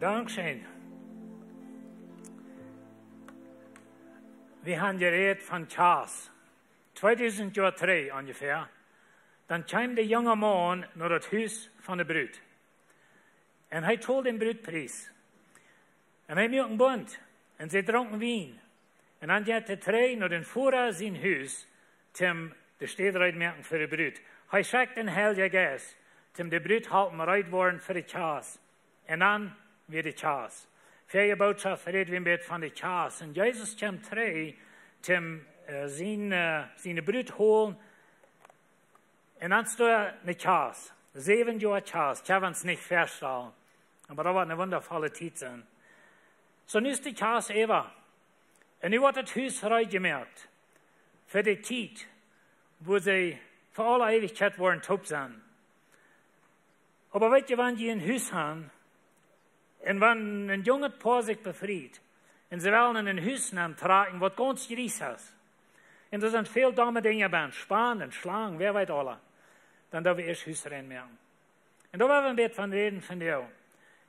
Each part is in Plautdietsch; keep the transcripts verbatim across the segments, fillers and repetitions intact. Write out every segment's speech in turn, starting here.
Dankscheen. Wie haben jerät von Kjaas. Tweedusent Joa trigj onjefäa. Dan kjeem de junge Maun no daut Hus von de Brut. Un hee told dän Brutpries. Un hee muak een Bunt. Un see drunken Wien. Un dan jinkj hee trigj no dän Voda sien Hus, toom de Städ reed moaken fa de Brut. Hee schekjt dän Heiljen Jeist, toom de Brut halpen reed woaren fa de Kjaas. Un dan wia de Kjaas. Väaje Bootschoft räd wie een bät von de Kjaas. Un Jesus kjeem trigj, toom, äh, sien, äh, siene Brut holen. Un dan steit ne Kjaas. Säwen Joa Kjaas. Kjenn wie ons nich väastalen. Oba daut woat ne wundafolle Tiet sennen. Soo, nu es de Kjaas äwa. Un nu woat daut Hus reed jemoakt fa de Tiet, wua see fa aule Eewichkjeit woaren toop sennen. Oba weet jie, wan jie een Hus haben, un wan een junget Poa sikj befriet, un see wellen en een Hus nenntrakjen, waut gaunz jriees es, un doa sent väl domme Dinja bie, Span un Schlangen, wäa weet aules, dan doo wie ieescht Hus rein moaken. Un doa woa wie een bät von räden vondoag.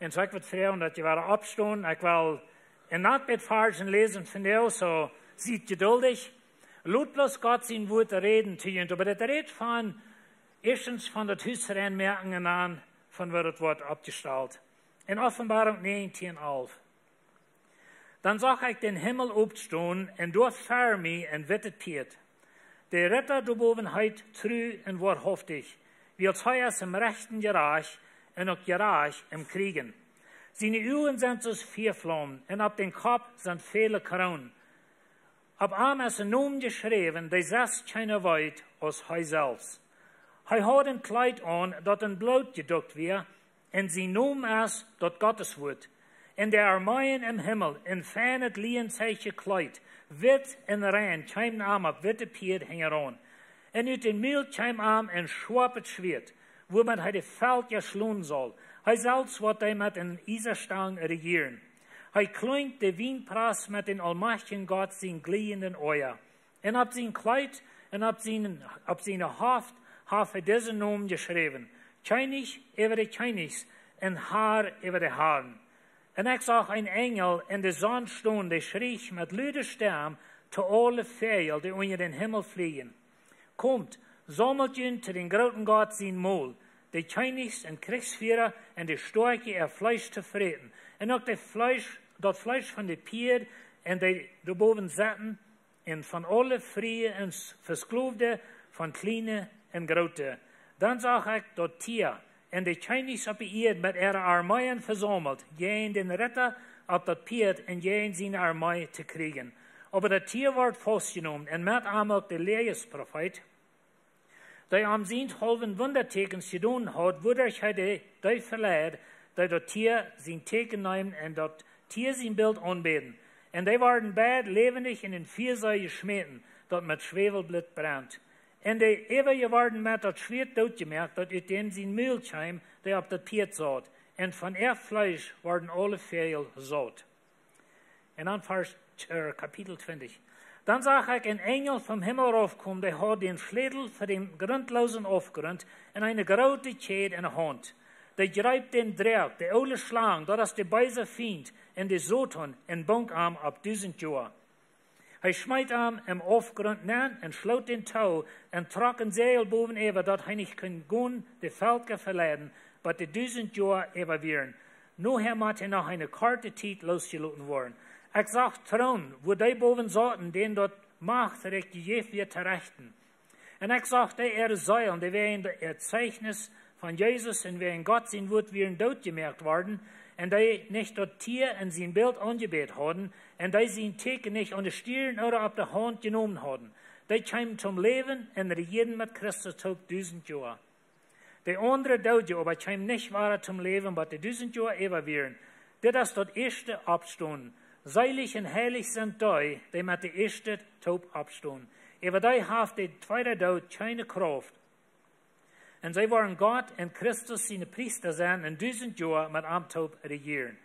Un soo, ekj wudd froagen, daut jie woaren oppstonen. Ekj well een kjlien bät Varzen läsen vondoag, soo siet jeduldich. Lot bloos Gott sien Wuat räden to junt. Oba daut rät von, ieeschtens von daut Hus rein moaken un dan von woo daut woat oppjestalt. En Openboarunk näajentieen alf. Dan sach ekj dän Himmel opstonen un doa ver mie een wittet Pieet. De Ritta doabowen heet Tru un Woarhauftich, wiels hee es em Rechten jerajcht un uk jerajcht em Kjrieejen. Siene Uagen sent soo aus Fiaflaumen un opp dän Kopp sent väle Kroonen. Opp am es een Nomen jeschräwen, dee selfst kjeena weet aus hee selfst. Hee haud een Kjleet aun, daut en Bloot jedukt wia, un sien Nomen es daut Gottes Wuat. Un de Armeeen em Himmel, en feinet lieentechjet Kjleet, witt un rein, kjeemen am opp witte Pieed hinjaraun. Un ut dän Mul kjeem am een schoapet Schwieet, wuamet hee de Velkja schlonen saul. Hee selfst woat dee met een Iesastang rejieren. Hee kjlinjt de Wienpras met dän aulmajchtjen Gott sien jlieejenden Oaja. Un opp sien Kjleet un opp sien, opp siene Hauft haft hee disen Nomen jeschräwen: Kjennich äwa de Kjennichs un Har äwa de Harn. Un ekj sach een Enjel en de Sonn stonen, dee schrieech met lude Stemm to aule Väajel, dee unja dän Himmel flieejen: Komt, saumelt junt to dän grooten Gott sien Mol, de Kjennichs un Kjrichsfiera un de Stoakje äa Fleesch to fräten, un uk de Fleesch, daut Fleesch von de Pieed un dee doabowen setten, un von aule Frie un s-, Veskloowde, von kjliene un groote. Dan sach ekj daut Tia, un de Kjennichs opp de Ieed met äare Armeeen vesaumelt, jäajen dän Ritta opp daut Pieet un jäajen siene Armee to kjrieejen. Oba daut Tia wort faustjenomen, un met am uk de Läajesprofeet, dee om sienthaulwen Wundatieekjens jedonen haud, wuaderch hee de, dee veleid, dee daut Tia sien Tieekjen neemen un daut Tia sien Bilt aunbäden. Un dee worden beid läwendich en dän Fiasee jeschmäten, daut met Schwäwelblit brent. Un dee Äwaje worden met daut Schwieet dootjemoakt, daut ut däm sien Mul kjeem, dee opp daut Pieet saut. Un von äa Fleesch worden aule Väajel saut. Un dan Varsch, äh, Kapitel twintich. Dan sach ekj een Enjel vom Himmel raufkomen, dee haud dän Schlätel fa dän grundloosen Aufgrunt un eene groote Kjäd en de Haunt. Dee jreep dän Droak, de oole Schlang, daut es de beese Fient, un de Soton, un bunk am opp dusent Joa. Hee schmeet am em Aufgrunt nenn un schloot dän too un trock een Säajel bowen äwa, daut hee nich kunn gonen, de Velkja veleiden, bat de dusent Joa äwa wieren. Nohäa mott hee noch eene korte Tiet loosjeloten woaren. Ekj sach Troonen, wua dee bowen sauten, dän daut Machtrikj jejäft wia to rechten. Un ekj sach dee äare Seelen, dee wäajen äa Zeichnis von Jesus un wäajen Gott sien Wuat wieren dootjemoakt worden, un dee nich daut Tia un sien Bilt aunjebät hauden, un dee sien Tieekjen nich aun de Stieren ooda opp de Haunt jenomen hauden. Dee kjeemen toom Läwen un rejieeden met Christus toop dusent Joa. De aundre Doodje oba kjeemen nich wada toom Läwen, bat de dusent Joa äwa wieren. Dit es daut ieeschte Oppstonen. Seelich un heilich sent dee, dee met de ieeschte toop oppstonen. Äwa dee haft de tweede Doot kjeene Krauft. Un see woaren Gott un Christus siene Priesta sennen un dusent Joa met am toop rejieren.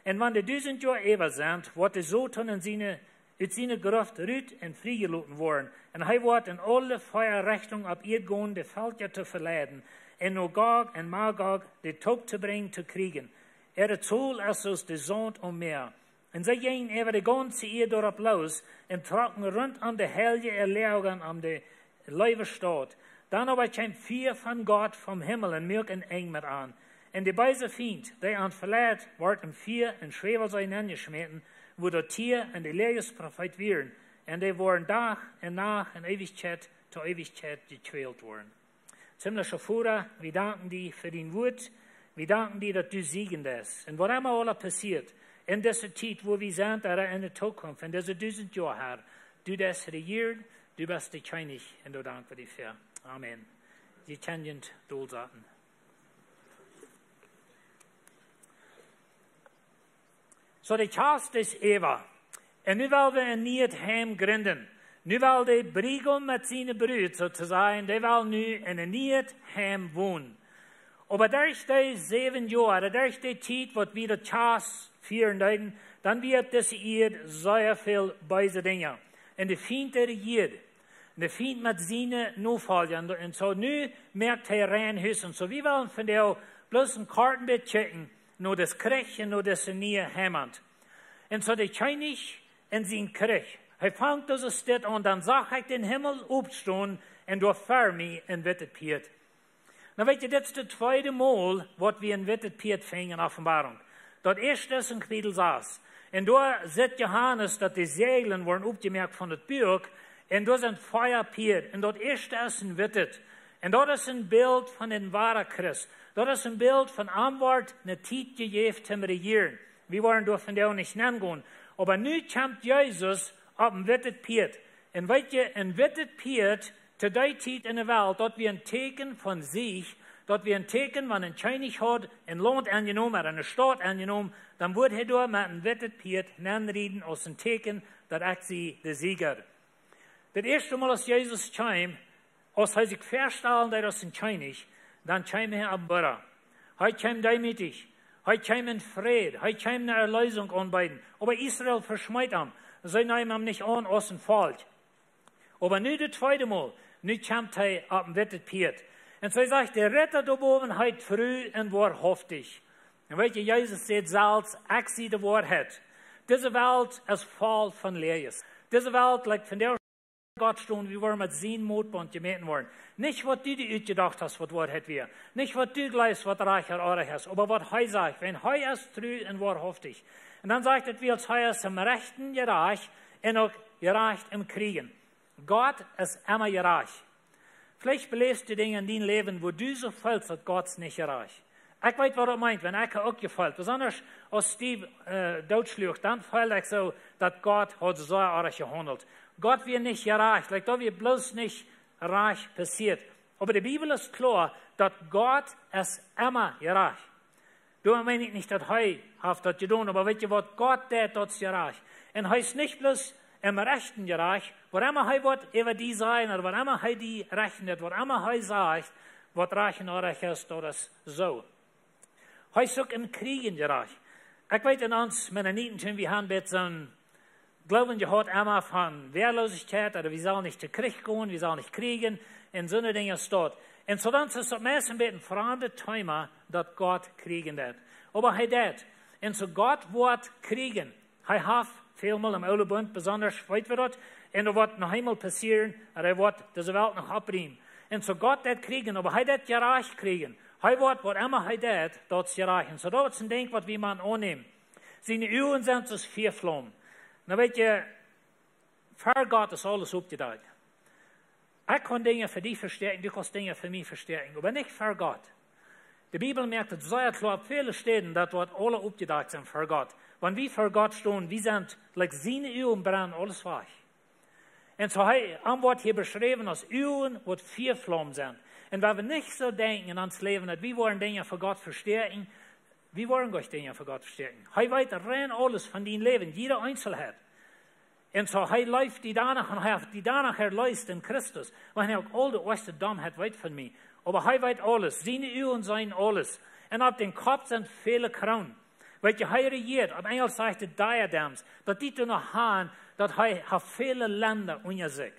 Un wan de dusent Joa äwa sent, woat de Soton en siene ut siene Gruft rut un friejeloten woaren, un hee woat en aule vea Rechtungen opp Ieed gonen, de Velkja to veleiden, un no Gog un Magog dee toop to brinjen to Kjrieejen. Äare Zol es aus de Saunt aum Mäa. Un see jinjen äwa de gaunze Ieed doaropp loos un trocken runt om de Heilje äa Loaga om de leewe Staut. Dan oba kjeem Fia von Gott vom Himmel un muak een Enj met an. Un de beese Fient, dee an veleid, wort em Fia un Schwäwelsee nenjeschmäten, wua daut Tia un de Läajes Profeet wieren. Un dee woaren Dach un Nacht un Eewichkjeit to Eewichkjeit jekwält woaren. Himmlischa Voda, wie danken die fa dien Wuat. Wie danken die, daut du sieejst. Un waut emma aul passieet, en dise Tiet, wua wie sent, ooda en de Tookunft, en dise dusent Joa, Herr, du deist rejieren, du best de Kjennich, un doa dank wie die fa. Amen. Jie kjennen junt dolsaten. Soo, de Kjast es äwa. Un nu well wie een nieet Heim grinden. Nu well de Briegaum met siene Brut, soo to sajen, dee well nu en een nieet Heim wonen. Oba derch dee säwen Joa, derch dee Tiet, waut wie de Kjast fieren deeden, dan wia opp dise Ieed sea väl beese Dinja. Un de Fient rejiert. Un de Fient met siene Nofolja. Un, un soo nu moakt hee rein Hus. Un soo, wie wellen vondoag bloos een kort bät kjikjen no daut Kjrich un no dise niee Heimat. Un soo de Kjennich en sien Kjrich. Hee fangt aulsoo dit aun, dan sach ekj dän Himmel opstonen un doa ver mie een wittet Pieet. Nu weet jie, dit es daut tweede Mol, waut wie een wittet Pieet finjen en Openboarunk. Daut ieeschte es en Kapitel sas. Un doa sitt Johanes, daut de Säajlen woaren opjemoakt von daut Buak. Un doa sent vea Pieed. Un daut ieeschte es een wittet. Un daut es een Bilt von dän woaren Christ. Daut es een Bilt von am woat ne Tiet jejäft toom rejieren. Wie woaren doa vondoag nich nengonen. Oba nu kjemt Jesus opp een wittet Pieet. Un weet jie, een wittet Pieet to dee Tiet en de Welt, daut wia een Tieekjen von Sieg, daut wia een Tieekjen, wan een Kjennich haud een Launt enjenomen ooda eene Staut enjenomen, dan wudd hee doa met een wittet Pieet nenrieden aus een Tieekjen, daut ekj sie de Sieja. Daut ieeschte Mol, aus Jesus kjeem, aus hee sikj väastalen deed aus een Kjennich, dan kjeem hee opp Burra. Hee kjeem deemootich. Hee kjeem en Fräd. Hee kjeem ne Erleesunk aunbeeden. Oba Israel veschmeet am. See neemen am nich aun aus een Volkj. Oba nu daut tweede Mol, nu kjemt hee opp een wittet Pieet. Un see sajcht, de Ritta doa bowen heet tru un woarhauftich. Un weet jie, Jesus sajcht selfst, ekj sie de Woarheit. Dise Welt es voll von Läajes. Dise Welt, like vondoag, Gott stonen, wie woaren met sien Motbaunt jemoakt woaren. Nich waut du die utjedocht hast, waut Woarheit wia. Nich waut du jleefst, waut rajcht ooda orrajcht es. Oba waut hee sajcht, wiels hee es tru un woarhauftich. Un dan sajcht et, wiels hee es em Rechten jerajcht un uk jerajcht em Kjrieen. Gott es emma jerajcht. Veleicht beläfst du Dinja en dien Läwen, wua du soo feelst, daut Gott es nich jerajcht. Ekj weet, waut daut meent, wan ekj uk jefeelt. Besonda aus Steve, äh, dootschluach, dan feeld ekj soo, daut Gott haud soo orrajcht jehaundelt. Gott wia nich jerajcht, like, daut wia bloos nich rajcht passieet. Oba de Bibel es kloa, daut Gott es emma jerajcht. Doa meen ekj nich, daut hee haft daut jedonen, oba weet jie waut, Gott deit daut jerajcht. Un hee es nich bloos em Rechten jerajcht, waut emma hee woat äwa die sajen, ooda waut emma hee die rechten deit, waut emma hee sajcht, waut rajcht un orrajcht es, daut es soo. Hee es uk em Kjrieen jerajcht. Ekj weet, en ons Mennoniten, wie haben een bät soon Gloowen jehaut emma von Wehrlosigkeit, ooda wie sellen nich to Kjrich gonen, wie sellen nich kjrieen, un soone Dinja es daut. Un soo dan es daut meist een bät een framdet Thema, daut Gott kjrieen deit. Oba hee deit. Un soo Gott woat kjrieen. Hee haft välmol em Oolen Bunt, besonda weet wie daut, un daut woat noch eemol passieren, un hee woat dise Welt noch oppriemen. Un soo Gott deit kjrieen, oba hee deit jerajcht kjrieen. Hee woat, waut emma hee deit, daut es jerajcht. Un soo daut es een Dinkj, waut wie motten aunnämen. Siene Uagen sent soo aus Fiaflaumen. Nu weet jie, ver Gott es aules oppjedakjt. Ekj kaun Dinja fa die vestäakjen, du kaust Dinja fa mie vestäakjen, oba nich ver Gott. De Bibel moakt et sea kloa opp väle Städen, daut wie aula oppjedakjt sent ver Gott. Wan wie ver Gott stonen, wie sent, like, siene Uagen brennen aules wajch. Un soo hee, am woat hia beschräwen aus Uagen, waut Fiaflaumen sent. Un wan wie nich soo denkjen en ons Läwen, daut wie woaren Dinja ver Gott vestäakjen, wie woaren goanich Dinja ver Gott vestäakjen. Hee weet rein aules von dien Läwen, jiede Eenzelheit. Un soo, hee leeft die doano un hee haft die doano erleest en Christus. Wan hee uk aul de oajste Domheit weet von mie. Oba hee weet aules. Siene Uagen seenen aules. Un opp dän Kopp sent väle Kroonen. Weet jie, hee rejieet, opp Enjlisch sajcht et diadems, daut deit doano han, daut hee haft väle Lenda unja sikj.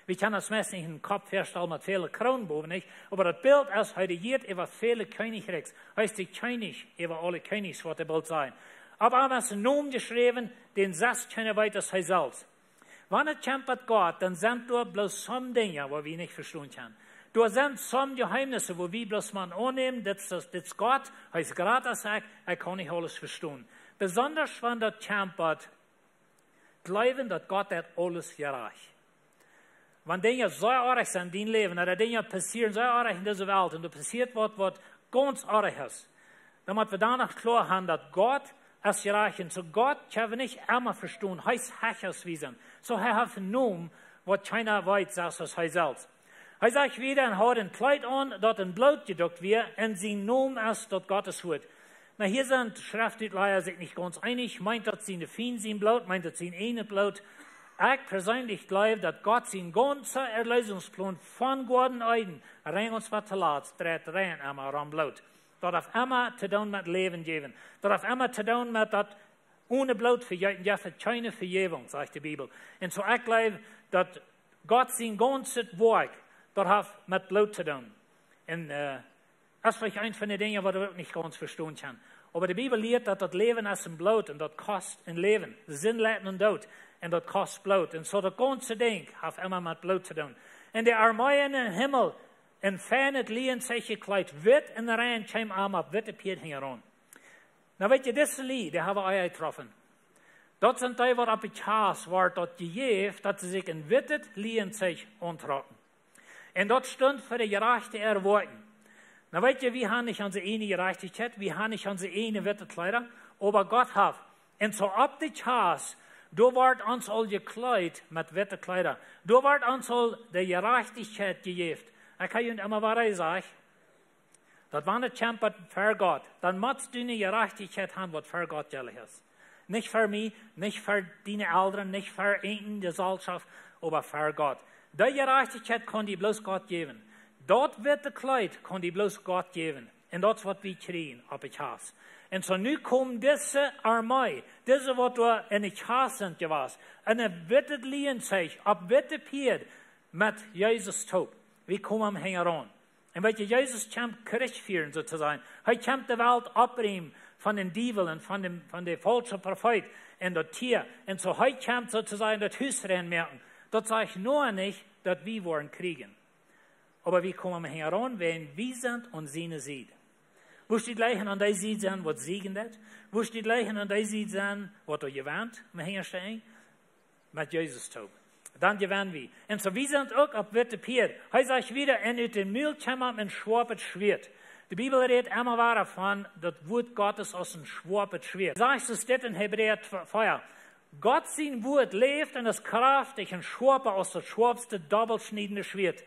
Wie kjennen ons meist nich een Kopp väastalen met väle Kroonen bowen, nich? Oba daut Bilt es, hee rejieet äwa väle Kjennichrikjs. Hee es de Kjennich äwa aule Kjennichs, waut de Bilt sajen. Opp am es een Nomen jeschräwen, dän selfst kjeena weet aus hee selfst. Wan et kjemt bat Gott, dan sent doa bloos some Dinja, waut wie nich vestonen kjennen. Doa sent some Jeheemnisse, waut wie bloos mau aunnämen, dit es, dit es Gott, hee es jrata aus ekj, ekj kaun nich aules vestonen. Besonda wan daut kjemt bat jleewen, daut Gott haft aules jerajcht. Wan Dinja soo oajch sent en dien Läwen, ooda Dinja passieren soo oajch en dise Welt, un doa passieet waut, waut gaunz oajch es, dan mott wie doano kloa haben, daut Gott es jerajcht. Un soo Gott kjenn wie nich emma vestonen, hee es hecha aus wie sent. Soo hee haft een Nomen, waut kjeena weet, selfst aus hee selfst. Hee sajcht wieda: "Un haud een Kjleet aun, daut en Bloot jedukt wia, un sien Nomen es daut Gottes Wuat." Nu, hia sent Schreftutlaja sikj nich gaunz eenich. Meent daut sien Fient sien Bloot, meent daut sien ieejnet Bloot? Ekj perseenlich jleew, daut Gott sien gaunza Erleesungsplon von Goaden Eden, rein ons waut to lat, dreit rein emma om Bloot. Daut haft emma to doonen met Läwen jäwen. Daut haft emma to doonen met daut onen Bloot vejeeten jeft et kjeene Vejäwunk, sajcht de Bibel. Un soo ekj jleew, daut Gott sien gaunzet Woakj, daut haft met Bloot to doonen. Un, äh, daut es veleicht eent von de Dinja, waut wie uk nich gaunz vestonen kjennen. Oba de Bibel lieet, daut daut Läwen es em Bloot, un daut kost een Läwen. De Sind leit nom Doot, un daut kost Bloot. Un soo daut gaunze Dinkj haft emma met Bloot to doonen. Un de Armee em Himmel, en feinet lieensich jekjleet, witt un rein, kjeem am opp witte Pieed hinjaraun. Nu weet jie, dise Lied, dee haben wie jetroffen. Daut sent dee, waut opp de Kjast wort daut jejäft, daut see sikj en wittet lieensich auntrocken. Un daut stunt fa de jerajchte äa Woakjen. Nu weet jie, wie haben nich onse ieejne Jerajchtichkjeit, wie haben nich onse ieejne witte Kjleeda, oba Gott haft. Un soo opp de Kjast, doa wort ons aul jekjleet met witte Kjleeda. Doa wort ons aul de Jerajchtichkjeit jejäft. Ekj hab junt emma wada jesajcht, daut wan et kjemt ver Gott, dan motst du ne Jerajchtichkjeit haben, waut ver Gott jellich es. Nich ver mie, nich ver diene Elren, nich ver eene Jeselschoft, oba ver Gott. Dee Jerajchtichkjeit kaun die bloos Gott jäwen. Daut witte Kjleet kaun die bloos Gott jäwen. Un daut es, waut wie kjrieen opp de Kjast. Un soo nu kjemt dise Armee, dise, waut doa en de Kjast sent jewast, en een wittet lieensich, opp witte Pieed, met Jesus toop. Wie komen am hinjaraun. Un weet jie, Jesus kjemt Kjrich fieren, soo to sajen. Hee kjemt de Welt oppräumen von dän Diewel un von dän, von dän faulschen Profeet un daut Tia. Un soo hee kjemt, soo to sajen, daut Hus rein moaken. Daut sajcht noch nich, daut wie woaren kjrieen. Oba wie komen am hinjaraun, wan wie sent aun siene Sied. Wurscht du jlikj aun dee Sied sennen, waut siegen deit? Wurscht du jlikj aun dee Sied sennen, waut doa jewant, om hinjastalen? Met Jesus toop. Dan jewennen wie. Un soo, wie sent uk opp witte Pieed. Hee sajcht wieda: "Un ut däm Mul kjeem am een schoapet Schwieet." De Bibel rät emma wada von daut Wuat Gottes aus een schoapet Schwieet. Sajcht et dit en Hebräa vea: "Gott sien Wuat läft un es kjraftich un schoapa aus daut schoapste dobbelschniedende Schwieet.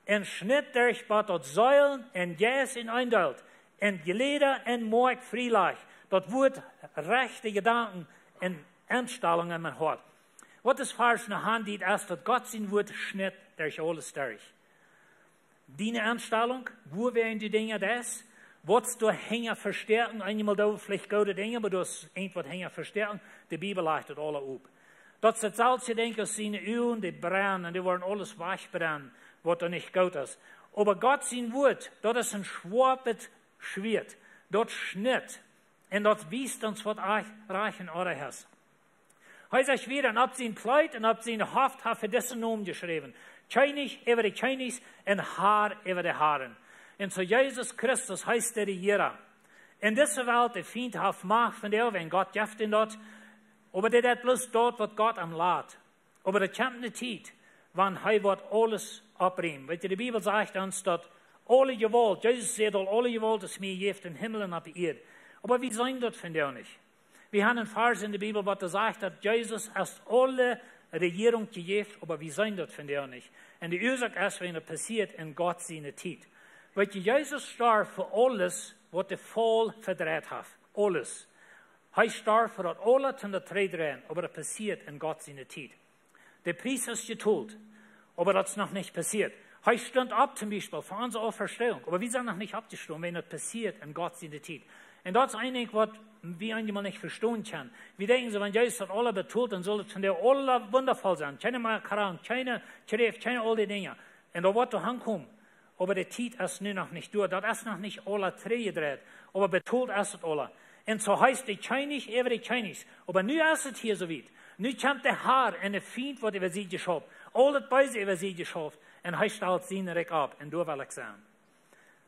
Un schnitt derch bat daut Seelen un Jeist en een Deel, un Jlieda un Moakj frielajcht, daut woat rajchte Jedanken un Enstalungen em Hoat." Waut es Varsch noch aun, dit es, daut Gott sien Wuat schnitt derch aules derch. Diene Enstalunk, woo wäa du Dinja deist, waut du hinja vestäakjen, eenjemol doo veleicht goode Dinja, oba du hast irjentwaut hinja vestäakjen, de Bibel lajcht daut aula opp. Daut es daut selwje Dinkj aus siene Uagen, dee brennen, un dee woaren aules wajchbrennen, waut doa nich goot es. Oba Gott sien Wuat, daut es een schoapet Schwieet, daut schnitt, un daut wiest ons, waut rajcht, rajcht un orrajcht es. Hee sajcht wieda: "Un opp sien Kjleet un opp sien Haupt haft hee disen Nomen jeschräwen: Kjennich äwa de Kjennichs un Har äwa de Haren." Un soo Jesus Christus, hee es de Rejieera. En dise Welt, de Fient haft Macht von dee, wan Gott jeft am daut, oba dee deit bloos daut, waut Gott am lat. Oba doa kjemt ne Tiet, wan hee woat aules oppräumen. Weet jie, de Bibel sajcht ons, daut aule Jewault, Jesus säd aul: "Aule Jewault es mie jejäft em Himmel un opp de Ieed." Oba wie seenen daut vondoag nich. Wie haben een Varsch en de Bibel, waut doa sajcht, daut Jesus haft aule Rejierunk jejäft, oba wie seenen daut vondoag nich. Un de Uasoak es, wiels daut passieet en Gott siene Tiet. Weet jie, Jesus storf fa aules, waut de Faul vedreit haft. Aules. Hee storf fa daut aula, toom daut trigj dreien, oba daut passieet en Gott siene Tiet. De Pries es jetolt, oba daut es noch nich passieet. Hee stunt opp, toom Biespel, fa onse Auferstehung, oba wie sent noch nich oppjestonen, wiels daut passieet en Gott siene Tiet. Un daut es een Dinkj, waut wie eenjemol nich vestonen kjennen. Wie denkjen soo, wan Jesus daut aula betolt, dan saul et vondoag aula wundafoll sennen. Kjeena mea krank, kjeena Kjräft, kjeena aul dee Dinja. Un daut woat doa aunkomen. Oba de Tiet es nu noch nich doa. Daut es noch nich aula trigjedreit. Oba betolt es et aula. Un soo heet de Kjennich äwa de Kjennichs. Oba nu es et hia soo wiet. Nu kjemt de Har un de Fient woat äwa see jeschauft. Aul daut Beese äwa see jeschauft. Un hee stalt sien Rikj opp. Un doa well ekj sennen.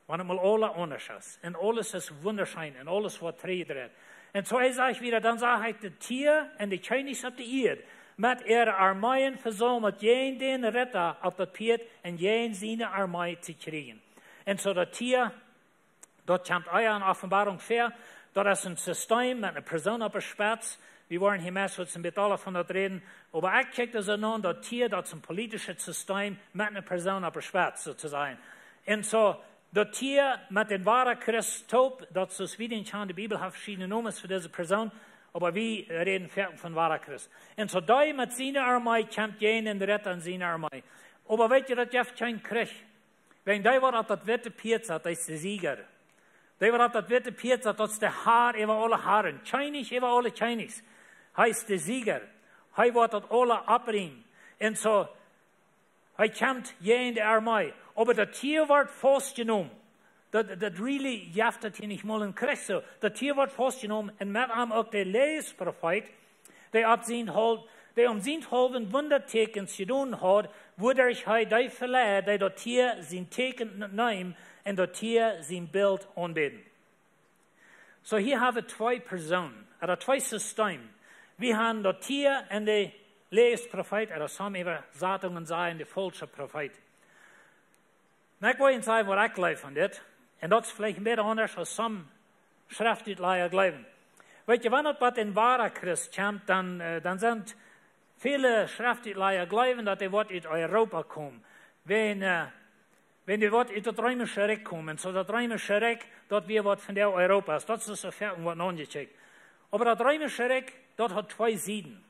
Wan et mol aula aundasch es. Un aules es wundascheen. Un aules woat trigjedreit. Un soo hee sajcht wada, dan sach ekj de Tia un de Kjennichs opp de Ieed met äare Armeeen vesaumelt jäajen dän Ritta opp daut Pieet un jäajen siene Armee to kjrieen. Un soo daut Tia, daut kjemt ea en Openboarunk väa, daut es een System met eene Persoon opp de Spetz. Wie woaren hia meist waut een bät aula von daut räden. Oba ekj kjikj daut soo no, daut Tia, daut es een politischet System met eene Persoon opp de Spetz, soo to sajen. Un soo, daut Tia met dän woaren Christ toop, daut es, wie dän kjanen, de Bibel haft veschiedne Nomes fa dise Persoon, oba wie räden foaken von woaren Christ. Un soo dee met siene Armee kjemt jäajen dän Ritta un siene Armee. Oba weet jie, daut jeft kjeen Kjrich. Wan dee waut opp daut witte Pieet sat, dee es de Sieger. Dee waut opp daut witte Pieet sat, daut es de Har äwa aule Haren, Kjennich äwa aule Kjennichs. Hee es de Sieger. Hee woat daut aula oprieemen. Un soo, hee kjemt jäajen de Armee. Oba daut Tia woat faustjenomen. Daut, daut really jeft daut hia nich mol een Kjrich soo. Daut Tia woat faustjenomen un met am uk de Läajesprofeet, dee opp sien Hol-, dee om sienthaulwen Wundatäkjens jedonen haud, wuaderch hee dee veleid, dee daut Tia sien Täkjen n-, neemen un daut Tia sien Bilt aunbäden. Soo, hia hab wie twee Persoonen, ooda twee Systemen. Wie haben daut Tia un de Läajesprofeet, ooda sommje Äwasatungen sajen de faulsche Profeet. Nu, ekj well junt sajen waut ekj jleew von dit. Un daut es veleicht een bät aundasch aus sommje Schreftutlaja jleewen. Weet jie, wan daut waut een woaren Christ kjemt, dan, äh, dan sent väle Schreftutlaja jleewen daut hee woat ut Europa komen. Wan, äh, wan hee woat ut daut reemische Rikj komen. Soo daut reemische Rikj, daut wia waut vondoag Europa es. Daut es soo foaken waut aunjekjikjt. Oba daut reemische Rikj, daut haud twee Sieden.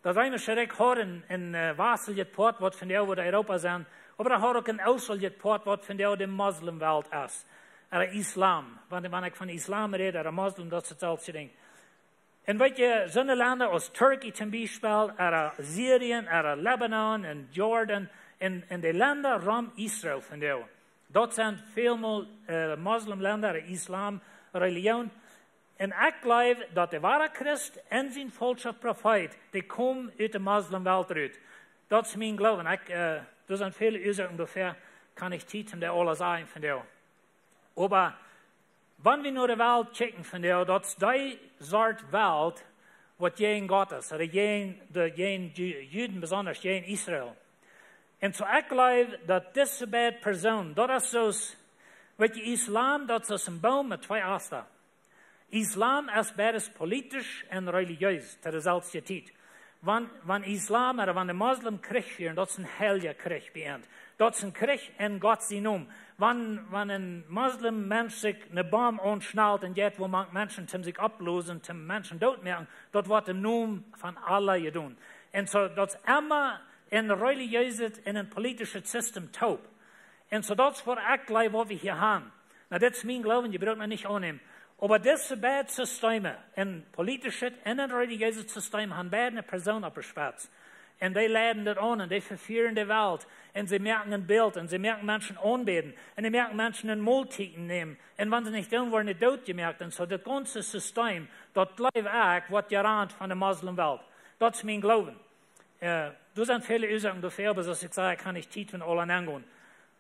Daut reemische Rikj haud een, een, äh, wastlijet Poat, waut vondoag wudd Europa sennen, oba daut haud uk een oostlijet Poat, waut vondoag de Moslemwelt es. Ooda Islam. Wan, wan ekj von Islam räd, ooda Moslem, daut es daut selwje Dinkj. Un weet jie, soone Lenda aus Turkey toom Biespel, ooda Syrien, ooda Libanon, un Jordan, un, un de Lenda rom Israel vondoag. Daut sent väl mol, äh, Moslemlenda, ooda Islam, Relijoon. Un ekj jleew daut de woare Christ un sien faulscha Profeet, dee komen ut de Moslemwelt rut. Daut es mien Gloowen. Ekj, äh, doa sent väle Uasoaken doafäa, kaun ekj Tiet om dee aula sajen vondoag. Oba wan wie no de Welt kjikjen vondoag, daut es dee Sort Welt, waut jäajen Gott es, ooda jäajen de, jäajen Ju-, Juden, besonda jäajen Israel. Un soo ekj jleew daut dise beid Persoonen, daut es soo aus, weet jie, Islam, daut es soo aus een Boom met twee Asten. Islam es beides politisch un religiees to deeselwje Tiet. Wan, wan Islam ooda wan de Moslem Kjrich fieren, daut es een heilja Kjrich bie an. Daut es een Kjrich en Gott sien Nomen. Wan, wan een Moslem Mensch sikj eene Bom aunschnalt un jeit wua mank Menschen toom sikj opplosen, toom Menschen dootmoaken, daut woat em Nomen von Allah jedonen. Un soo, daut es emma een religieeset un een politischet System toop. Un soo daut es waut ekj jleew waut wie hia haben. Nu, dit es mien Gloowen, jie brucken daut nich aunnämen. Oba dise beid Systeme, een politischet un een religieeset System, haben beid eene Persoon opp de Spetz. Un dee leiden daut aun un dee vefieren de Welt. Un see moaken een Bilt un see moaken Menschen aunbäden. Un see moaken Menschen een Moltiet nämen. Un wan see nich doonen, woaren see dootjemoakt. Un soo daut gaunze System, daut jleew ekj, woat jerant von de Moslemwelt. Daut es mien Gloowen. Äh, doa sent väle Uasoaken doafäa, oba soo aus ekj säd, kaun ekj nich Tiet aun aula nengonen.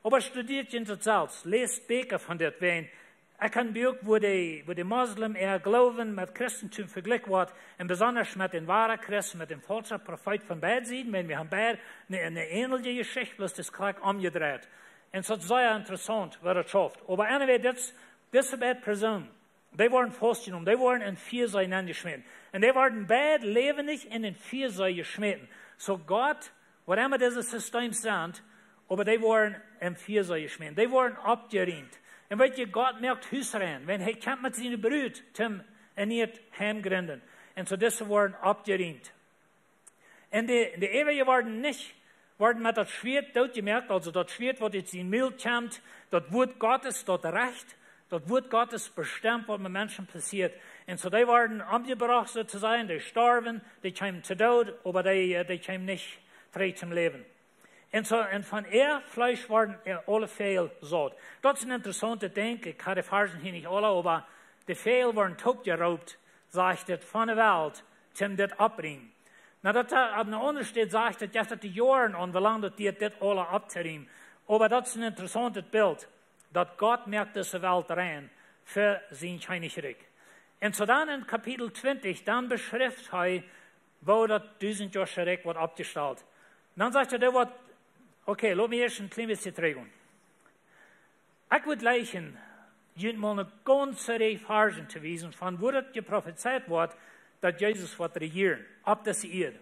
Oba studieet junt daut selfst, läst Bieekja von dit, wan, ekj kaun Bieekja, wua de, wua de Moslem äa Gloowen met Christentum vejlikjt woat, un besonda met dän woaren Christ, met dän faulschen Profeet von beid Sieden, wan wie haben beid eene, eene änelje Jeschicht, bloos daut es krakjt omjedreit. Un daut es sea interessaunt, woo daut schauft. Oba anyway, dit, dise beid Persoonen, dee woaren faustjenomen, dee woaren em Fiasee nenjeschmäten. Un dee woaren beid läwendich en dän Fiasee jeschmäten. Soo Gott, waut emma dise Systems sent, oba dee woaren em Fiasee jeschmäten. Dee woaren oppjerieemt. Un weet jie, Gott moakt Hus rein, wan hee kjemt met siene Brut, toom een nieet Heim jrinden. Un soo dise woaren oppjerieemt. Un de, de Äwaje woaren nich, woaren met daut Schwieet dootjemoakt, aulsoo daut Schwieet waut ut sien Mul kjemt, daut Wuat Gottes, daut Rajcht, Daut Wuat Gottes bestemt, waut met Menschen passieet. Un soo, dee worden omjebrocht, soo to sajen, dee storwen, dee kjeemen to Doot, oba dee, äh, dee kjeemen nich trigj toom Läwen. Un soo, un von äa Fleesch worden, äh, aule Väajel saut. Daut es een interessauntet Dinkj, ekj hab de Varzen hia nich aule, oba de Väajel worden toopjeroopt, sajcht et, von de Welt, toom dit oppbrinjen. Nu, daut, äh, opp eene aundre Städ sajcht et, jeft et de Joaren aun, woo lang daut diat, dit aule opptorieemen. Oba daut es een interessauntet Bilt, daut Gott moakt dise Welt rein fa sien Kjennichrikj. Un soo dan en Kapitel twintich, dan beschrift hee, woo daut dusentjoasche Rikj woat oppjestalt. Dan sajcht hee, daut woat, okay, lot mie ieescht een kjlien bät trigjgonen. Ekj wudd jleichen, junt mol eene gaunze Rieej Varzen to wiesen, von wua daut jeprofezeit woat, daut Jesus woat rejieren opp dise Ieed.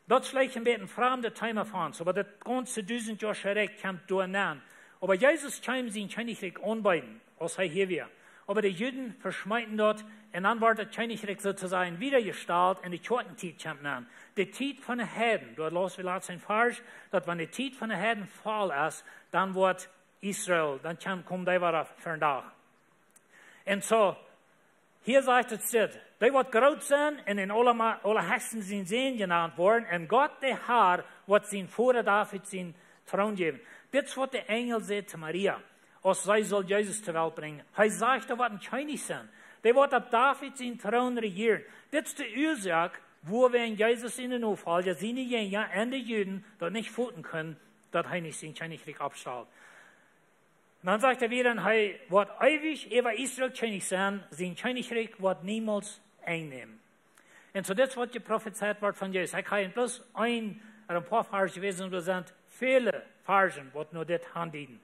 Daut es veleicht een bät een framdet Thema fa ons, oba daut gaunze dusentjoasche Rikj kjemt doa nenn. Oba Jesus kjeem sien Kjennichrikj aunbeeden, aus hee hia wia. Oba de Juden veschmeeten daut, un dan woat daut Kjennichrikj, soo to sajen, wiedajestalt un de Kjoakjentiet kjemt nenn. De Tiet von de Heiden, doa laus wie latst een Varsch, daut wan de Tiet von de Heiden voll es, dan woat Israel, dan kjemt, kjemt hee wada ver dän Dach. Un soo, hia sajcht et dit: Dee woat groot sennen un en aule, aulahechsten sien Sän jenant woaren, un Gott, de Herr, woat sienen Voda David sienen Troon jäwen. Dit es waut de Enjel säd to Maria, aus see sull Jesus to Welt brinjen. Hee sajcht, doa woat een Kjennich sennen, dee woat opp David sienen Troon rejieren. Dit es de Uasoak, wuarom Jesus siene Nofolja, siene Jinja un de Juden daut nich foten kunnen, daut hee nich sien Kjennichrikj oppstalt. Dan sajcht hee wada, un hee woat eewich äwa Israel Kjennich sennen, sien Kjennichrikj woat niemols Enj nämen. Un soo, dit es waut jeprofezeit woat von Jesus. Ekj hab bloos een, ooda een poa Varzen jewäsen, doa sent väle Varzen, waut no dit aundieden.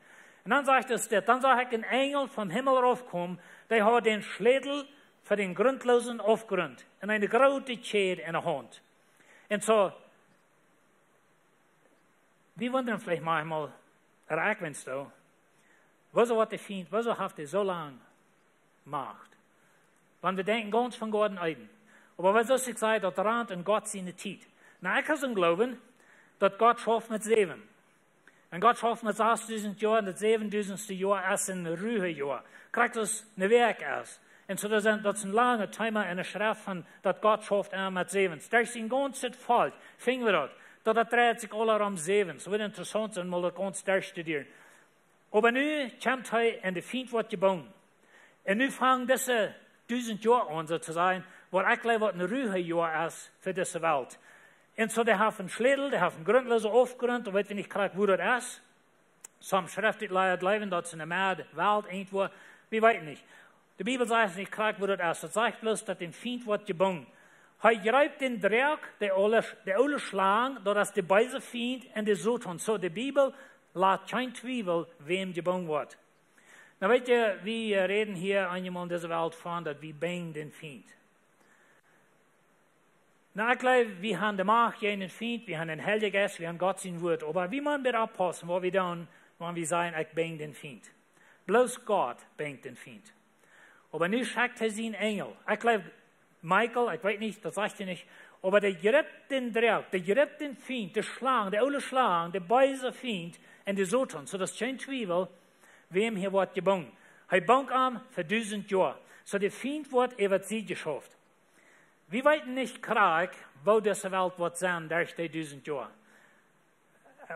Un dan sajcht et dit: Dan sach ekj een Enjel vom Himmel raufkomen, dee haud dän Schlätel fa dän grundloosen Aufgrunt un eene groote Kjäd enne Haunt. Un soo, wie wundren veleicht maunchmol, ooda ekj weens soo, wuarom haft de Fient, wuarom haft hee soo lang Macht? Wan wie denkjen gaunz von Goaden Eden. Oba waut ekj saj, daut rant en Gott siene Tiet. Nu, ekj hab soo'n Gloowen, daut Gott schauft met säwen. Un Gott schauft met sastdusent Joa, un daut säwendusentste Joa es een Ruhejoa. Krakjt aus eene Wäakj es. Un soo, daut es een, daut es een langet Thema en de Schreft von, daut Gott schauft emma met säwen. Derch sien gaunzet Volkj finj wie daut, daut daut dreit sikj aula om säwen. Soo woat interessaunt sennen, mol daut gaunz derchstudieren. Oba nu kjemt hee un de Fient woat jebungen. Un nu fangen dise dusent Joa aun, soo to sajen, waut ekj jleew waut een Ruhejoa es fa dise Welt. Un soo, dee haft een Schlätel, dee haft een grundloosen Aufgrunt, dan weet wie nich krakjt wua daut es. Some Schreftliera jleewen, daut es enne Medd Welt irjentwua. Wie weeten nich. De Bibel sajcht nich krakjt wua daut es. Daut sajcht bloos, daut de Fient woat jebungen. Hee jreep dän Droak, de oole, de oole Schlang, daut es de beese Fient un de Soton. Soo, de Bibel lat kjeen Twiewel, wäm jebungen woat. Nu weet jie, wie, äh, räden hia eenjemol en dise Welt von, daut wie binjen dän Fient. Nu, ekj jleew, wie haben de Macht jäajen dän Fient, wie haben dän Heiljen Jeist, wie haben Gott sien Wuat. Oba wie motten oppaussen, waut wie doonen, wan wie sajen, ekj binj dän Fient. Bloos Gott binjt dän Fient. Oba nu schekjt hee sienen Enjel. Ekj jleew, Michael, ekj weet nich, daut sajcht hee nich. Oba dee jreep dän Droak, dee jreep dän Fient, de Schlang, de oole Schlang, de beese Fient un de Soton. Soo, daut es kjeen Twiewel, wäm hee woat jebungen. Hee bunk am fa dusent Joa. Soo, de Fient woat äwa de Sied jeschauft. Wie weeten nich krakjt, woo dise Welt woat sennen derch dee dusent Joa.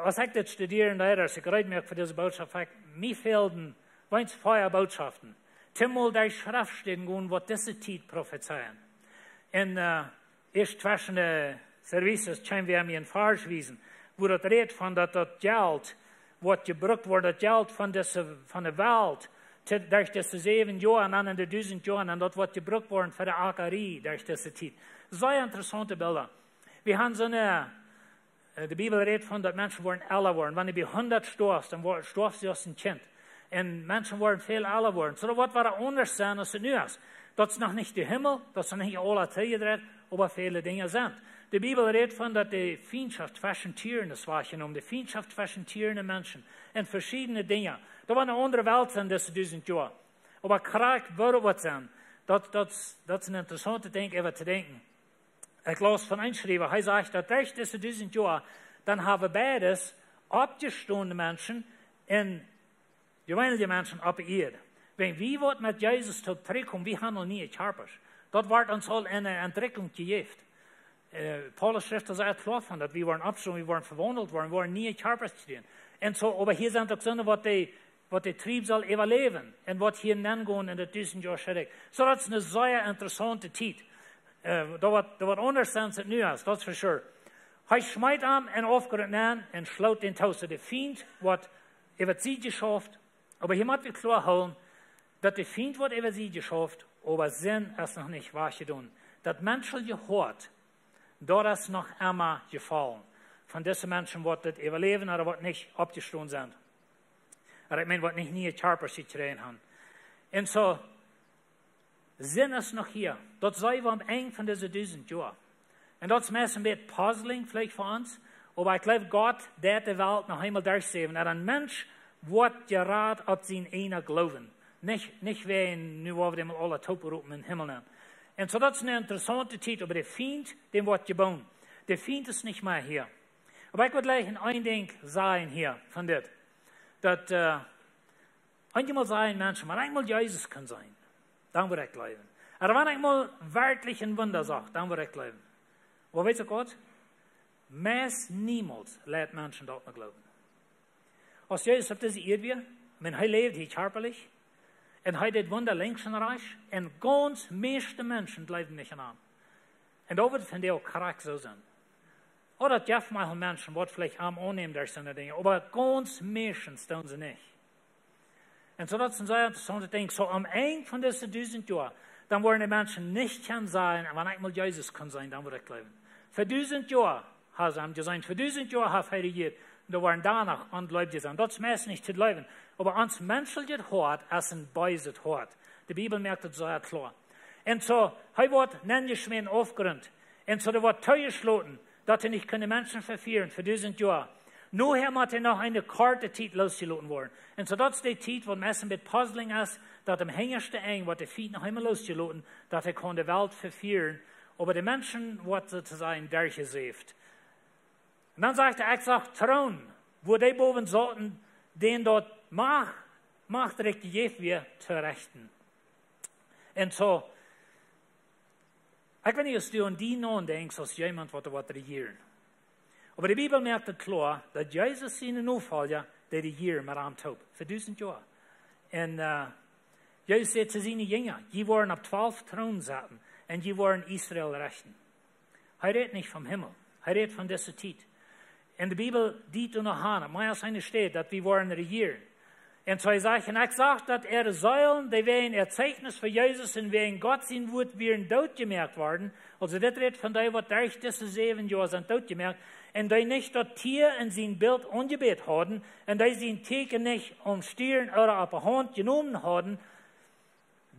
Aus ekj dit studieren deed, aus ekj reed muak fa dise Bootschoft, ekj, mie fälden weens vea Bootschoften. Tieenmol derch Schreftstäden gonen, waut dise Tiet profezeien. Un, äh, ieescht tweschen de Services kjeem wäa mie een Varsch wiesen, wua daut rät von daut, daut Jelt, waut jebrukt woat, daut Jelt von dise, von de Welt, to, derch dise säwen Joa un dan en de dusent Joa, un daut woat jebrukt woaren fa de Akarie derch dise Tiet. Sea interessaunte Bilda. Wie haben soone, äh, de Bibel rät von, daut Menschen woaren ella woaren. Wan du bie hundat stoafst, dan woa-, stoafst du aus een Kjint. Un Menschen woaren väl ella woaren. Soo, daut woat waut aundasch sennen aus et nu es. Daut es noch nich de Himmel, daut es noch nich aula toojedreit, oba väle Dinja sent. De Bibel rät von, daut de Fientschoft tweschen Tieren es wajchjenomen, de Fientschoft tweschen Tieren un Menschen. Un veschiedne Dinja. Daut woat eene aundre Welt sennen, dise dusent Joa. Oba krakjt woo daut woat sennen, daut, daut, daut es een interessauntet Dinkj, äwa to denkjen. Ekj laus von een Schriewa, hee sajcht, daut derch dise dusent Joa, dan haben beides oppjestonen Menschen un jeweenelje Menschen opp de Ieed. Wan wie woaren met Jesus toop trigjkomen, wie haben aul niee Kjarpasch. Daut woat ons aul eene Entwikjlunk jejäft. Paulus schrift doa sea kloa von, daut wie woaren oppstonen, wie woaren vewaundelt woaren, wie woaren niee Kjarpasch kjrieen. Un soo, oba hia sent uk soone, waut de Triebsal äwaläwen un waut hia nengonen en daut dusent Joa Rikj. Soo daut es eene sea interessaunte Tiet. Daut woat aundasch sennen aus daut nu es, daut es for sure. Hee schmeet am en Aufgrunt nenn un schloot dän too. Soo de Fient woat äwa siene Sied jeschauft. Oba hia mott wie kloa hoolen, daut de Fient woat äwa siene Sied jeschauft, oba Sind es noch nich wajchjedonen. Daut menschelje Hoat, daut es noch emma jefollen. Von dise Menschen waut daut äwaläwen, oba waut nich oppjestonen sent. Oba ekj meen, waut nich niee Kjarpasch jekjräajen haben. Un soo, Sind es noch hia. Daut seenen wie aum Enj von dise dusent Joa. Un daut es meist een bät puzzling veleicht fa ons, oba ekj jleew, Gott deit de Welt noch eemol derchseenen. Un een Mensch woat jerat opp sienen eenen Gloowen. Nich, nich wäajen, nu woa wie dän aula toop ropen em Himmel nenn. Un soo, daut es eene interessaunte Tiet, oba de Fient, dän woat jebungen. De Fient es nich mea hia. Oba ekj well jlikj een Dinkj sajen hia von dit. Daut, eenjemol sajen Menschen, wan ekj mol Jesus kunn seenen, dan wudd ekj jleewen. Oba wan ekj mol werkjlich een Wunda sach, dan wudd ekj jleewen. Oba weetst du waut? Meist niemols leit Menschen daut no jleewen. Aus Jesus opp dise Ieed wia, ekj meen, hee läwd hia kjarpalich, un hee deed Wunda linkjs un rajchts, un gaunz mieeschte Menschen jleewden nich aun am. Un daut woat vondoag krakjt soo sennen. Oba daut jeft mau Menschen, waut veleicht am aunnämen derch soone Dinja, oba gaunz mieeschtens doonen see nich. Un soo, daut es een sea interessauntet Dinkj. Soo, aum Enj von dise dusent Joa, dan woaren de Menschen nich kjennen sajen, wan ekj mol Jesus kunn seenen, dan wudd ekj jleewen. Fa dusent Joa haben see am jeseenen, fa dusent Joa haft hee rejieet. Un doa woaren doano Onjleewje sennen. Daut es meist nich to jleewen. Oba ons menscheljet Hoat es een beeset Hoat. De Bibel moakt daut sea kloa. Un soo, hee woat nenjeschmäten en Aufgrunt. Un soo, dee woat toojeschloten, daut hee nich kunn Menschen vefieren fa dusent Joa. Nohäa mott hee noch eene korte Tiet loosjeloten woaren. Un soo, daut es de Tiet, waut meist een bät puzzling es, daut aum hinjaschten Enj woat de Fient noch eemol loosjeloten, daut hee kaun de Welt vefieren, oba de Menschen woat soo to sajen derchjesäft. Un dan sajcht hee, ekj sach Troon, wua dee bowen sauten, dän daut Macht, Macht jejäft wia, to rechten. Un soo, ekj weet nich, aus du aun die nodenkjst aus jemaunt, waut doa woat rejieren. Oba de Bibel moakt daut kloa, daut Jesus siene Nofolja, dee rejieren met am toop, fa dusent Joa. Un, ä, Jesus säd to siene Jinja, jie woaren opp twalf Troonen sitten, un jie woaren Israel rechten. Hee rät nich vom Himmel, hee rät von dise Tiet. Un de Bibel diet doa noch aun, opp mea aus eene Städ, daut wie woaren rejieren. Un soo hee sajcht, un ekj sach, daut äare Seelen, dee wäajen äa Zeichnis fa Jesus un wäajen Gott sien Wuat wieren dootjemoakt worden, aulsoo dit rät von dee, waut derch dise säwen Joa sent dootjemoakt, un dee nich daut Tia en sien Bilt aunjebät hauden, un dee sien Tieekjen nich aum Stieren ooda opp de Haunt jenomen hauden,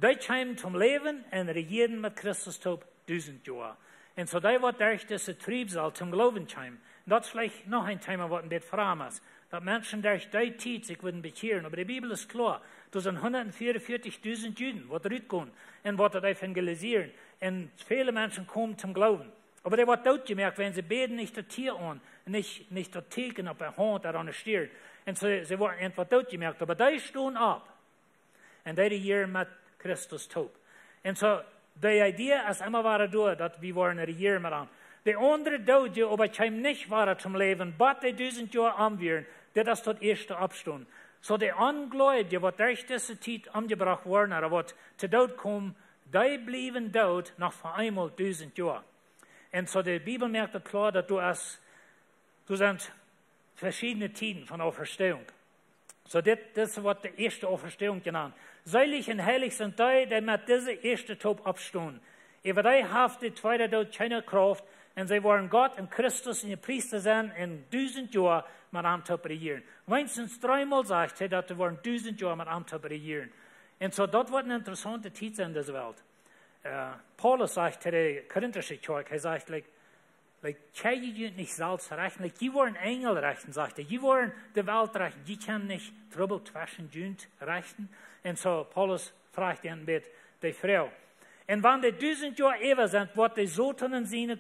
dee kjeemen toom Läwen un rejieeden met Christus toop dusent Joa. Un soo dee, waut derch dise Triebsal toom Gloowen kjeemen. Un daut es veleicht noch een Thema, waut een bät framd es. Daut Menschen derch dee Tiet sikj wudden bekjieren. Oba de Bibel es kloa, doa sent hundat vea un vieetich dusent Juden, waut rutgonen un waut daut evangelisieren. Un väle Menschen komen toom Gloowen. Oba dee woaren dootjemoakt, wan see bäden nich daut Tia aun, nich, nich daut Tieekjen opp de Haunt ooda aun de Stieren. Un see, see woaren eefach dootjemoakt. Oba dee stonen opp. Un dee rejieren met Christus toop. Un soo, de Idee es emma wada doa, daut wie woaren rejieren met am. De aundre Doodje oba kjeemen nich wada toom Läwen, bat dee dusent Joa om wieren, dit es daut ieeschte Oppstonen. Soo de Onjleewje, waut derch dise Tiet omjebrocht woaren, ooda waut to Doot komen, dee bliewen doot noch fa eemol dusent Joa. Un soo de Bibel moakt daut kloa, daut doa es, doa sent veschiedne Tieden von Auferstehung. Soo dit, dit es waut de ieeschte Auferstehung jenant. Seelich un heilich sent dee, dee met dise ieeschte Doop oppstonen. Äwa dee haft de tweede Doot kjeene Krauft, un see woaren Gott un Christus äare Priesta sennen un dusent Joa met am toop rejieren. Weens dreemol sajcht hee, daut see woaren dusent Joa met am toop rejieren. Un soo, daut woat eene interessaunte Tiet sennen en dise Welt. Ä, Paulus sajcht to de Korintische Kjoakj, hee sajcht, like, like, kjenn jie junt nich selfst rechten? Like, jie woaren Enjel rechten, sajcht hee. Jie woaren de Welt rechten. Jie kjennen nich Trubbel tweschen junt rechten. Un soo, Paulus fruach dan met de Froag. Un wan de dusent Joa äwa sent, woat de Soton en siene,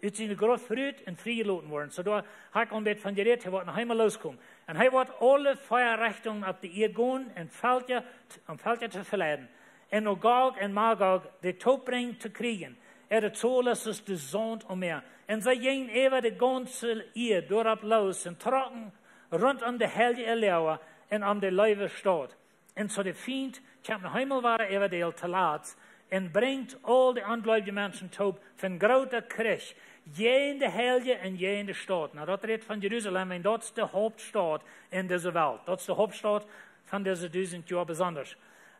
ut siene Gruft rut un friejeloten woaren. Soo doa ha ekj aul een bät von jerät, hee woat noch eemol loskomen. Un hee woat aule vea Rechtungen opp de Ieed gonen un Velkja, om Velkja to veleiden. Un no Gog un Magog dee toopbrinjen to Kjrieej. Äare Zol es aus de Saunt aum Mäa. Un see jinjen äwa de gaunze Ieed doaropp loos un trocken runt om de heilje Läaja un om de leewe Staut. Un soo de Fient kjeem noch eemol wada äwa de Ieed to latst un brinjt aul de onjleewje Menschen toop fa een groota Kjrich jäajen de Heilje un jäajen de Staut. Nu, daut rät von Jerusalem, un daut es de Hauptstaut en dise Welt. Daut es de Hauptstaut von dise dusent Joa besonda.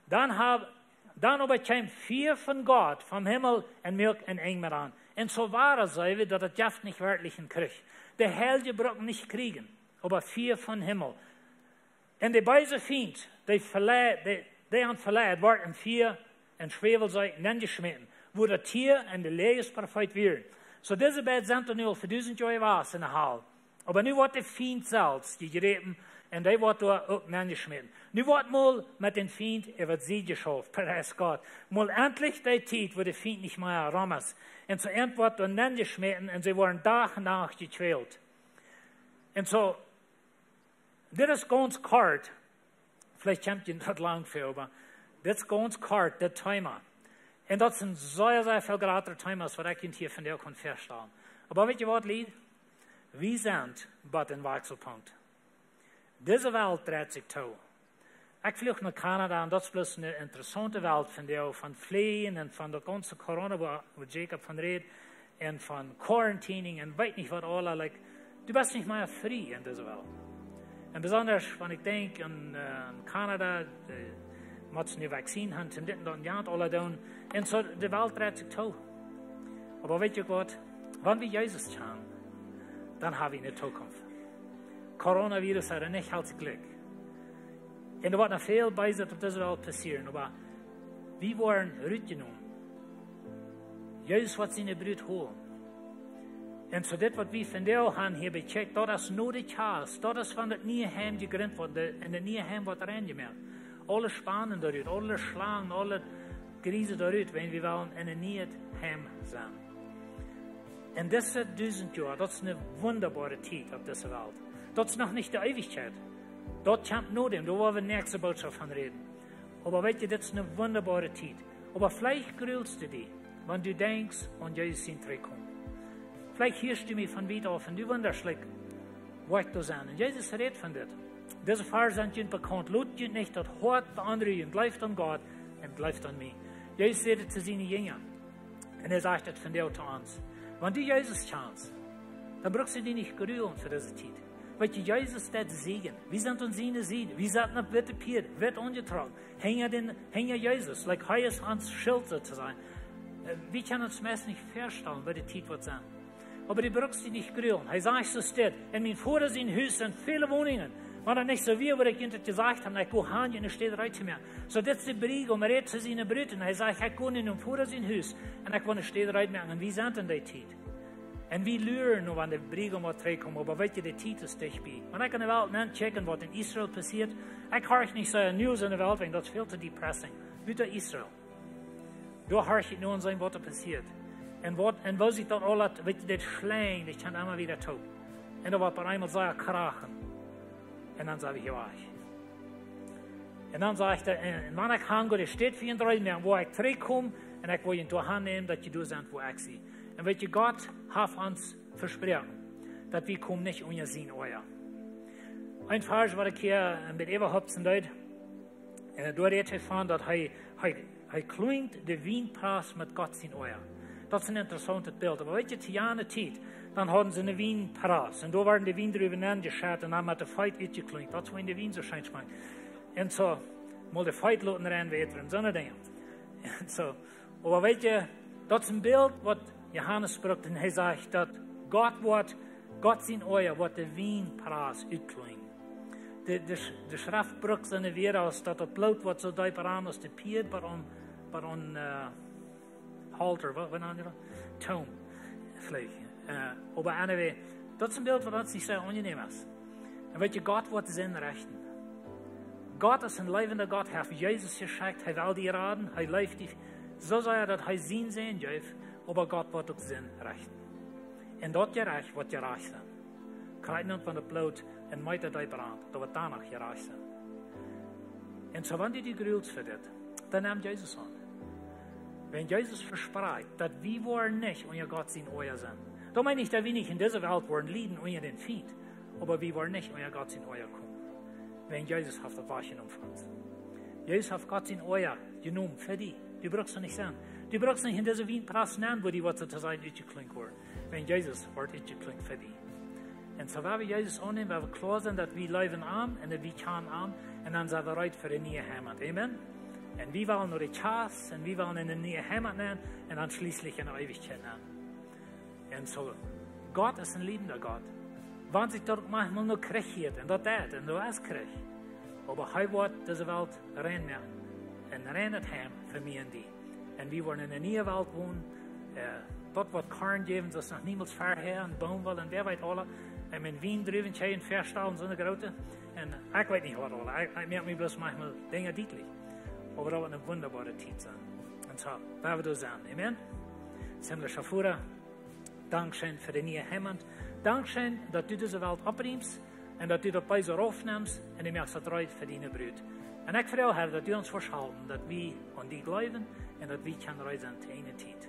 Dan hab, dan oba kjeem Fia von Gott vom Himmel un muak een Enj met an. Un soo wia et, see wie, daut et jeft nich werkjlich een Kjrich. De Heilje bruken nich kjrieejen, oba Fia vom Himmel. Un de beese Fient, dee veleid, dee, dee an veleid, woat em Fia un Schwäwelsee nenjeschmäten, wua de Tia un de Läajesprofeet wieren. Soo dise beid sent doa nu aul fa dusent Joa jewast en de Hal. Oba nu woat de Fient selfst jejräpen un dee woat doa uk nenjeschmäten. Nu woat mol met dän Fient äwa de Sied jeschauft, pries Gott. Mol entlich de Tiet, wua de Fient nich mea rom es. Un soo eent woat doa nenjeschmäten un see woaren Dach un Nacht jekjwält. Un soo, dit es gaunz kort. Veleicht kjemt jie daut lang fa, oba dit es gaunz kort, dit Thema. Un daut sent sea, sea väl jratre Themas, waut ekj junt hia vondoag kaun väastalen. Oba weet jie waut, Lied? Wie sent bie een Wakselpunkt. Dise Welt dreit sikj too. Ekj fluach no Kanada un daut es bloos eene interessaunte Welt vondoag, von Fläajen un von daut gaunze Corona, wua, wua Jacob von rät, un von quarantining un weet nich waut aula, like, du best nich mea frie en dise Welt. Un besonda, wan ekj denkj aun, äh, aun Kanada, äh, mott nu Vaccine haben, toom dit un daut un jant aula doonen. Un soo, de Welt dreit sikj too. Oba weet jie waut? Wan wie Jesus kjanen, dan hab wie eene Tookunft. Coronavirus ooda nich, helt sikj jlikj. Un doa woat noch väl Beeset opp dise Welt passieren, oba wie woaren rutjenomen. Jesus woat siene Brut holen. Un soo dit, waut wie vondoag haben hia bekjikjt, daut es no de Kjast, daut es wan daut niee Heim jegrunt woat, de, un daut niee Heim woat rein jemoakt. Aule Spanen doarut, aule Schlangen, aule Griese doarut, wan wie wellen en een nieet Heim sennen. Un dise dusent Joa, daut es eene wundaboare Tiet opp dise Welt. Daut es noch nich de Eewichkjeit. Daut kjemt no däm, doa woa wie näakjste Bootschoft von räden. Oba weet jie, dit es eene wundaboare Tiet. Oba veleicht grulst du die, wan du denkjst aun Jesus sien Trigjkomen. Veleicht hieescht du mie von wiet auf un du wundasch, like, wua ekj doa sie. Un Jesus rät von dit. Dise Varsch sent junt bekaunt. Lot junt nich daut Hoat beonrujen. Jleeft aun Gott un jleeft aun mie. Jesus säd et to siene Jinja. Un hee sajcht et vondoag to ons. Wan du Jesus kjanst, dan brukst du die nich grulen fa dise Tiet. Weet jie, Jesus deit siegen. Wie sent aun siene Sied. Wie sent opp witte Pieed, witt aunjetrocken. Hinja dän, hinja Jesus. Like, hee es ons Schilt, soo to sajen. Äh, wie kjennen ons meist nich väastalen, woo de Tiet woat sennen. Oba du brukst die nich grulen. Hee sajcht soo, steit: En mien Voda sien Hus sent väle Woninjen. Wan daut nich soo wia, wudd ekj junt daut jesajcht haben, ekj go han, junt eene Städ reed to moaken. Soo, dit es de Briegaum, hee rät to siene Brut un hee sajcht: Ekj go nu nom Voda sien Hus un ekj well eene Städ reed moaken. Un wie sent en dee Tiet. Un wie luren nu, wan de Briegaum woat trigjkomen, oba weet jie, de Tiet es dicht bie. Wan ekj en de Welt nenkjikj, waut en Israel passieet, ekj horch nich soo news en de Welt, wiels daut es väl to depressing. Buta Israel. Doa horch ekj nu aun sennen, waut doa passieet. Un waut, un woo sikj daut aula, weet jie, dit schlenjt, ekj kaun emma wada toop. Un dan woat bie eemol sea krachen. Un dan sie wie hia wajch. Un dan sajcht hee, un, un wan ekj han go, de Städ fa junt reed moaken, wua ekj trigjkom, un ekj well junt doa han nämen, daut jie doa sent, wua ekj sie. Un weet jie, Gott haft ons vesproaken, daut wie komen nich unja sien Oaja. Een Varsch, waut ekj hia een bät äwahopsen deed, un doa rät hee von daut hee, hee, hee kjlinjt de Wienpras met Gott sien Oaja. Daut es een interessauntet Bilt. Oba weet jie, to jane Tiet, dan hauden see eene Wienpras. Un doa worden de Wiendruwen nenjeschett un dan met de Feet utjekjlinjt. Daut es woo de Wien soo scheen schmakjt. Un soo, mol de Feet loten rein, weet jie, un soone Dinja. Un soo, oba weet jie, daut es een Bilt, waut Johanes brukt. Un hee sajcht, daut Gott woat, Gott sien Oaja woat de Wienpras utkjlinjen. De, de, de Schreft brukt soone Wieed aus daut daut Bloot woat soo deep ran aus de Pieed, waut aun, waut aun, äh, halter, waut, waut nant jie daut? Toom. Veleicht. Äh, oba anyway, daut es een Bilt, waut ons nich sea aunjenäm es. Un weet jie, Gott woat Sind rechten. Gott es een läwenda Gott, hee haft Jesus jeschekjt, hee well die raden, hee leeft die soo sea, daut hee sienen Sän jeef, oba Gott woat uk Sind rechten. Un daut Jerecht woat jerajcht sennen. Krakjt aus wan daut Bloot Un meet daut dee brant, daut woat doano jerajcht sennen. Un soo, wan du die grulst fa dit, dan nemm Jesus aun. Wan Jesus vesprakjt, daut wie woaren nich unja Gott sien Oaja sennen. Daut meent nich, daut wie nich en dise Welt woaren lieden unja dän Fient, oba wie woaren nich unja Gott sien Oaja komen. Wan Jesus haft daut wajchjenomen von ons. Jesus haft Gott sien Oaja jenomen fa die. Du brukst doa nich sennen. Du brukst nich en dise Wienpress nenn, wua die waut to sennen utjeklunken woaren. Wan Jesus woat utjeklunken fa die. Un soo, wan wie Jesus aunnämen, wan wie kloa sent, daut wie leewen am un daut wie kjanen am, un dan sent wie reed fa de niee Heimat. Amen. Un wie wellen no de Kjast, un wie wellen en de niee Heimat nenn, un dan schlieslich en de Eewichkjeit nenn. Un soo, Gott es een liebender Gott. Wan sikj daut uk maunchmol no Kjrich hieet, un daut deit, un daut es Kjrich. Oba hee woat dise Welt rein moaken. Een reinet Heim fa mie un die. Un wie woaren en eene niee Welt wonen. Äh, daut woat Korn jäwen, soo aus noch niemols verhäa, un Boomwoll, un wäa weet aules. Un met Wiendruwen kjrieen, Feststalen, soone groote. Un ekj weet nich waut aules. Ekj, ekj moak mie bloos maunchmol Dinja dietlich. Oba daut woat eene wundaboare Tiet sennen. Un soo, wan wie doa sent. Amen. Himmlischa Voda, dankscheen fa de niee Heimat. Dankscheen, daut du dise Welt oppriemst un daut du daut Beese raufnemst un du moakst daut reed fa diene Brut. Un ekj froag, Herr, daut du ons woascht halpen, daut wie aun die jleewen un daut wie kjennen reed sennen to eene Tiet.